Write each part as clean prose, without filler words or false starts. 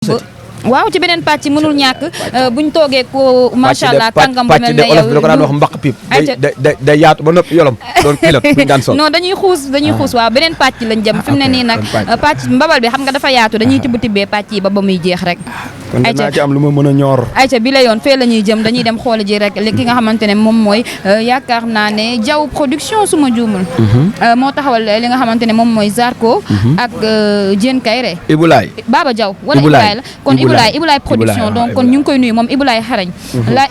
waaw ci beneen pàcc mënul ñàkk buñ toogee ko macha allah kàngam bu mel ne yow bi la ko daan wax mbaq piip day yaatu ba noppi yolom doon pilote buñ daan sol non dañuy xuus waaw beneen pàcc lañ jëm fi mu ne nii nag pàcc mbabal bi xam nga dafa yaatu dañuy tibbee pàcc yi ba muy jeex rek kon dinaa ci am lu ma mën a ñoor ayca bi la yoon fee la ñuy jëm dañuy dem xool ji rek ki nga xamante ne moom mooy yaakaar naa ne Diaw production suma juumul moo taxawal li nga xamante ne moom mooy Zarko ak Diène Kaïré Ibulaay Baba Diaw wala Ibulaay la kon Ibulaay production donc kon ñu ngi koy nuyu moom Ibulaay xarañ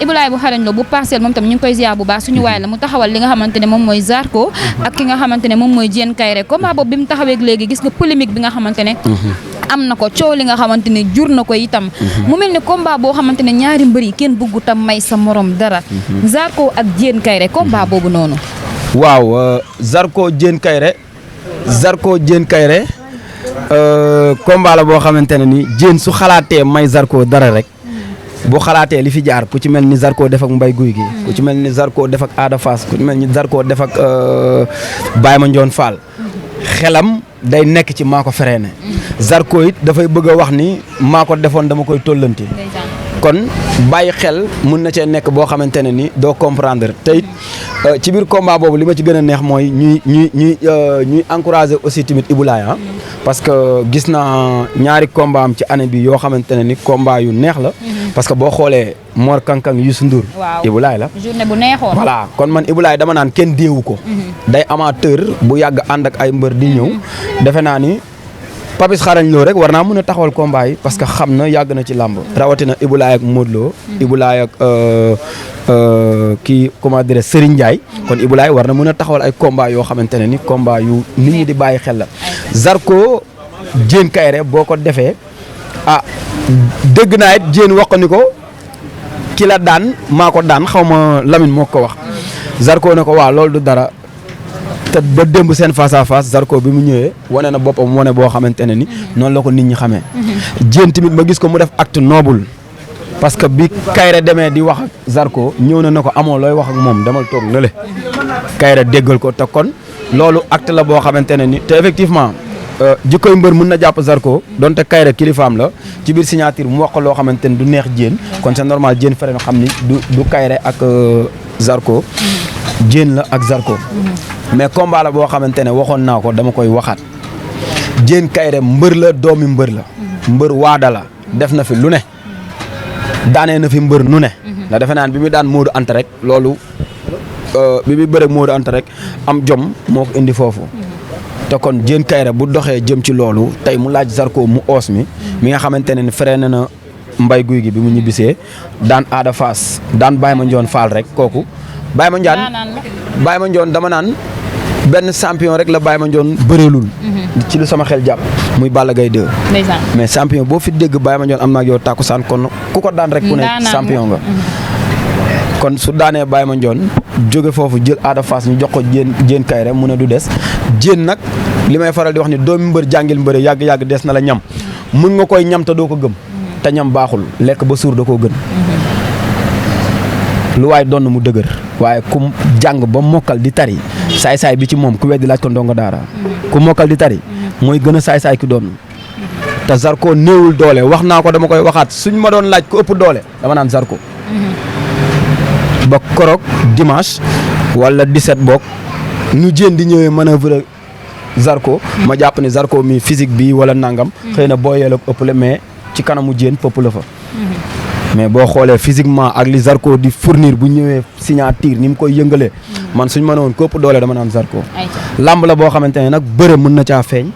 Ibulaay bu xarañ la bu parcelle moom tam ñu ngi koy ziar bu baax suñu waay la mu taxawal li nga xamante ne moom mooy Zarko ak ki nga xamante ne moom mooy Diène Kaïré combat boobu bi mu taxawee léegi gis nga polémique bi nga xamante ne am na ko coow li nga xamante ne jur na ko itam mu mel ne combat boo xamante ne ñaari mbër yi kenn bëggu tam may sa morom dara Zarko ak Diène Kaïré combat boobu noonu waaw Zarko Diène Kaïré combat la boo xamante ne ni Diène su xalaatee may Zarko dara rek bu xalaatee li fi jaar ku ci mel ni Zarko def ak Mbaye Gouye Gui ku ci mel ni Zarko def ak Ada Fass ku ci mel ni Zarko def ak Baye Mandione Fall xelam day nekk ci maa ko freiné Zarko it dafay bëgg a wax ni maa ko defoon dama koy tollanti kon bàyyi xel mun na cee nekk boo xamante ne ni doo comprendre te it ci biir combat boobu li ma ci gën a neex mooy ñuy encourager aussi tamit Ibulaay parce que gis naa ñaari combat am ci année bi yoo xamante ne ni combat yu neex la parce que boo xoolee Mor Kankang Youssou Ndour Ibulaay la journée bu neexoon voilà kon man Ibulaay dama naan kenn déewu ko day amateur bu yàgg ànd ak ay mbër di ñëw defe naa ni Papis xarañ loo rek war naa mën a taxawal combat yi parce que xam na yàgg na ci làmb rawatina Ibulaay ak Modou Lo Ibulaay ak kii comment dire Serigne Ndiaye kon Ibulaay war na mën a taxawal ay combat yoo xamante ne ni combat yu nit ñi di bàyyi xel la Zarko Diène Kaïré boo ko defee dégg naa it Diène wax ko ni ko ki la daan maa ko daan xaw ma Lamine moo ko wax Zarko ne ko waaw loolu du dara te ba démb seen face à face Zarko bi mu ñëwee wane na boppam wane boo xamante ne ni noonu la ko nit ñi xamee Diène tamit ma gis ko mu def acte noble parce que bi Kaïré demee di wax ak Zarko ñëw na ko amoo looy wax ak moom demal toog na le Kaïré déggal ko te kon loolu acte la boo xamante ne ni te effectivement jikkoy mbër mën na jàpp Zarko donte Kaïré kilifaam la ci biir signature mu wax ko loo xamante ne du neex Diène kon c'est normal Diène fere na xam ni du Kaïré ak Zarko Diène la ak Zarko mais combat la boo xamante ne waxoon naa ko dama koy waxaat Diène Kaïré mbër la doomi mbër la mbër waada la def na fi lu ne daanee na fi mbër nu ne ndax defe naan bi mu daan Modou Anta rek loolu bi mu bëreeg Modou Anta rek am jom moo ko indi foofu te kon Diène Kaïré bu doxee jëm ci loolu tey mu laaj Zarko mu oos mi nga xamante ne freiné na Mbaye Gouye Gui bi mu ñibbisee daan Ada Fass daan Baye Mandione Fall rek kooku Baye Mandione dama naan benn champion rek la Baye Mandione bëreelul ci lu sama xel jàpp muy Balla Gaye 2 mais champion boo fi dégg Baye Mandione am na ak yow tàkkusaan kon ku ko daan rek ku ne champion nga kon su daanee Baye Mandione jóge foofu jël Ada Fass ñu jox ko Diène Kaïré mu ne du des Diène nag li may faral di wax ni doomi mbër jàngil mbëre yàgg-yàgg des na la ñam mun nga koy ñam te doo ko gëm te ñam baaxul lekk ba suur da koo gën lu waay doon mu dëgër waaye ku jàng ba mokkal di tari saay-saay bi ci moom ku weddi laaj ko ndongo daara ku mokkal di tari mooy gën a saay-saay ki doon te Zarko néewul doole wax naa ko dama koy waxaat suñ ma doon laaj ku ëpp doole dama naan Zarko ba korok dimanche wala 17 boog nu Diène di ñëwee manœuvre Zarko ma jàpp ne Zarko mi physique bi wala nangam xëy na boo yee la ko ëppale mais ci kanamu Diène pëpp la fa mais boo xoolee physiquement ak li Zarko di fournir bu ñëwee signature ni mu koy yëngalee man suñ ma ne woon képp doole dama naan Zarko lamb la boo xamante ne nag bëre mën na caa feeñ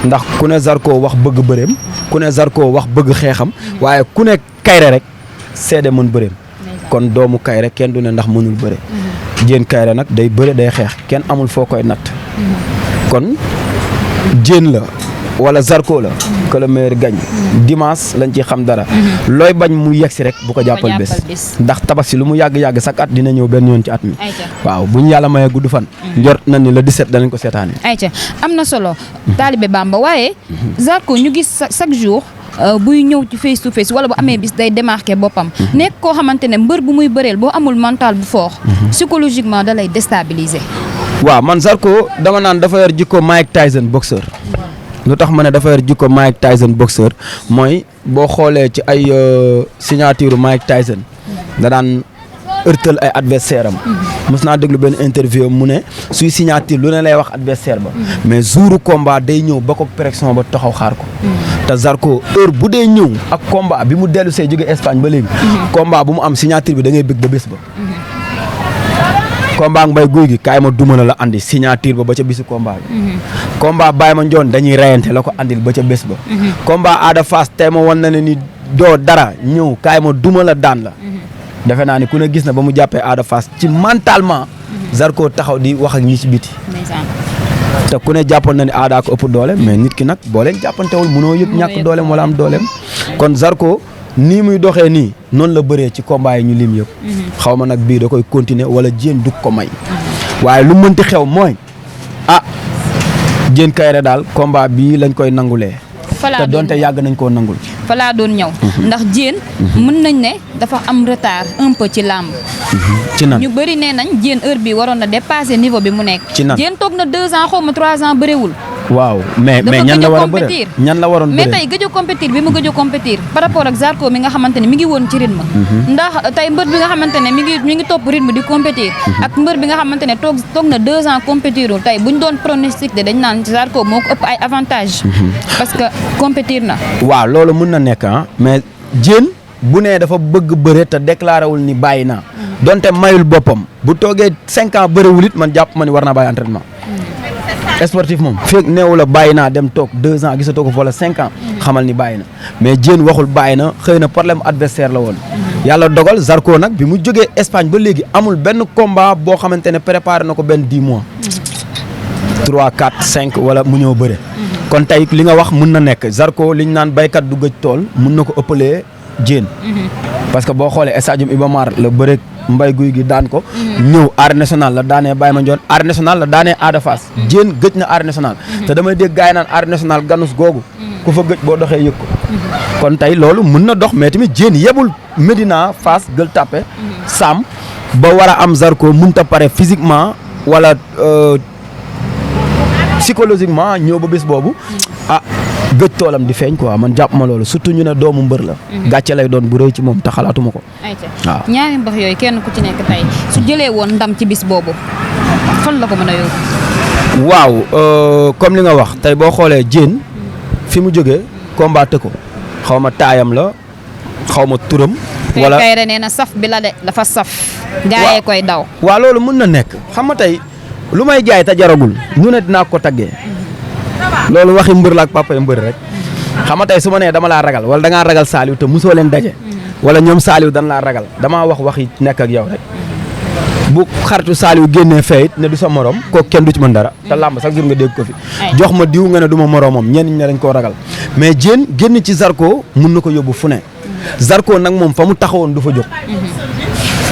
ndax ku ne Zarko wax bëgg bëreem ku ne Zarko wax bëgg xeexam waaye ku ne Kaïré rek seede mën bëreem kon doomu Kaïré kenn du ne ndax mënul bëre Diène Kaïré nag day bëre day xeex kenn amul foo koy natt kon Diène la wala Zarko la que le meilleur gagne dimanche lañ ci xam dara looy bañ mu yegsi rek bu ko jàppal bés ndax tabaski lu mu yàgg-yàgg chaque at dina ñëw benn yoon ci at mi waaw bu ñu yàlla mayee gudd fan njort na ni le 17 danañ ko seetaane ayca am na solo taalibe Bamba waaye Zarko ñu gis chaque jour buy ñëw ci face to face wala bu amee bis day démarqué boppam nekk koo xamante ne mbër bu muy bëreel boo amul mental bu fort psychologiquement da lay déstabiliser waaw man Zarko dama naan dafa yor jikko Mike Tyson boxeur lu tax ma ne dafa yor jikko Mike Tyson boxeur mooy boo xoolee ci ay signature Mike Tyson da daan ërtal ay adversaire am mos naa déglu benn interview mu ne suy signature lu ne lay wax adversaire ba mais jouru combat day ñëw ba ko pression ba taxaw xaar ko te Zarko heure bu dee ñëw ak combat bi mu dellu see jóge Espagne ba léegi combat bu mu am signature bi da ngay bëgg ba bés ba combat Mbaye Gouye Gui kaay ma duma la andi signature ba ca bisu combat bi combat Baye Ma Ndione dañuy reyante la ko andil ba ca bés ba combat Ada Fass tey ma wan na ne ni doo dara ñëw kaay ma duma la daan la defe naa ni ku ne gis na ba mu jàppee Ada Fass ci mentalement Zarko taxaw di wax ak ñi ci biti te ku ne jàppoon na ni Ada ko ëpp doole mais nit ki nag boo leen jàppantewul mënoo yëpp ñàkk dooleem wala am dooleem kon Zarko nii muy doxee nii noonu la bëree ci combat yi ñu lim yëpp xaw ma nag bii da koy continuer wala Diène du ko may waaye lu mënti xew mooy Diène Kaïré daal combat bii lañ koy nangulee te donte yàgg nañ koo nangul fa laa doon ñëw ndax Diène mën nañ ne dafa am retard un peu ci làmb ci nan ñu bëri nee nañ Diène heure bi waroon na dépasser niveau bi mu nekk ci nan Diène toog na 2 ans xaw ma 3 ans bëriwul waaw mais ñan la war a bëre ñan la waroon bëre mais tey gëj a compétir bi mu gëj a compétir par rapport ak Zarko mi nga xamante ne mi ngi woon ci rythme ndax tey mbër bi nga xamante ne mi ngi topp rythme di compétir ak mbër bi nga xamante ne toog na 2 ans compétirul tey buñ doon pronostic de dañ naan Zarko moo ko ëpp ay avantage parce que compétir na waaw loolu mën na nekk mais Diène bu nee dafa bëgg bëre te déclaré wul ni bàyyi naa donte mayul boppam bu toogee 5 ans bëriwul it man jàpp ma ni war naa bàyyi entraînement sportif moom fekk neewu la bàyyi naa dem toog 2 ans gisatoo ko wala 5 ans xamal ni bàyyi na mais Diène waxul bàyyi na xëy na problème adversaire la woon yàlla dogal Zarko nag bi mu jógee Espagne ba léegi amul benn combat boo xamante ne préparé na ko benn 10 mois 3 4 5 wala mu ñëw bëre kon tey li nga wax mun na nekk Zarko liñ naan baykat du gëj tool mun na ko ëppalee Diène parce que boo xoolee stadium Iba Mar la bëre Mbaye Gouye Gui daan ko ñëw arène nationale la daanee Baye Ma Ndione arène nationale la daanee Ada Fass Diène gëj na arène nationale te damay dégg gars yi naan arène nationale ganus googu ku fa gëj boo doxee yëg ko kon tey loolu mën na dox mais tamit Diène yebul Médina Fass Gueule Tapée Sam ba war a am Zarko mënta pare physiquement wala psychologiquement ñëw ba bés boobu gëj toolam di feeñ quoi man jàpp ma loolu surtout ñu ne doomu mbër la gàcce lay doon bu rëy ci moom te xalaatuma ko waaw ñaari mbax yooyu kenn ku ci nekk tey su jëlee woon ndam ci bis boobu fan la ko mën a yóbbu waaw comme li nga wax tey boo xoolee Diène fi mu jógee combatté ko xaw ma taayam la xaw ma turam wala Kaïré nee na saf bi la de dafa saf gaayee koy daw waaw loolu mën na nekk xam nga tey lu may jaay te jaragul ñu ne dinaa ko taggee loolu waxi mbër la ak papa mbër rek xam nga tey su ma nee dama laa ragal wala da ngaa ragal Saliou te mosoo leen daje wala ñoom Saliou dan laa ragal damaa wax waxi nekk ak yow rek bu xaritu Saliou génnee fayit ne du sa morom kooku kenn du ci mën dara te làmb sax jur nga dégg ko fi jox ma diw nga ne du ma moromam ñenn ñi ne dañ koo ragal mais Diène génn ci Zarko mun na ko yóbbu fu ne Zarko nag moom fa mu taxawoon du fa jóg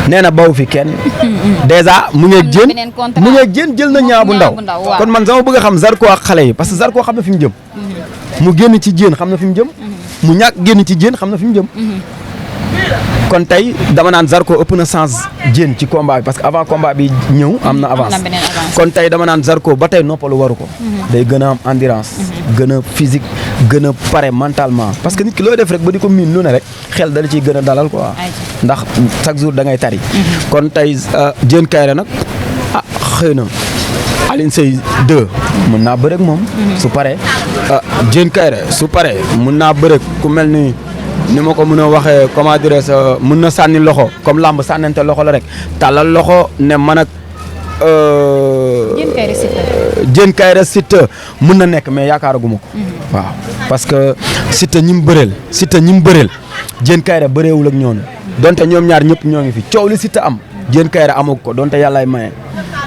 nee na baw fi kenn dèjà mu ngeeg Diène jël na ñaa bu ndaw kon man sama bëgg a xam Zarko ak xale yi parce que Zarko xam na fi mu jëm mu génn ci Diène xam na fi mu jëm mu ñàkk génn ci Diène xam na fi mu jëm kon tey dama naan Zarko ëpp na chance Diène ci combat bi parce que avant combat bi ñëw am na avance kon tey dama naan Zarko ba tey noppalu waru ko day gën a am endurance gën a physique gën a pare mentalement parce que nit ki looy def rek ba di ko miin lu ne rek xel dala ciy gën a dalal quoi ndax chaque jour da ngay tari kon tey Diène Kaïré nag xëy na Alioune Seye 2 mën naa bëreeg moom su paree Diène Kaïré su paree mën naa bëreeg ku mel ni ma ko mën a waxee comment dirais mën na sànni loxo comme làmb sànnante loxo la rek tàllal loxo ne man ak Diène Kaïré Siteu mën na nekk mais yaakaaraguma ko waaw parce que Siteu ñi mu bëreel Diène Kaïré bëreewul ak ñoonu donte ñoom ñaar ñëpp ñoo ngi fi coow li Siteu am Diène Kaïré amagu ko donte yàllaay maye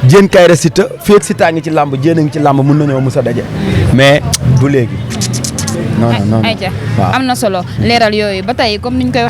Diène Kaïré Siteu fii ak Siteu a ngi ci làmb Diène a ngi ci làmb mën na ñëw mos a daje mais du léegi non ayca am na solo leeral yooyu ba tey comme niñ koy waxee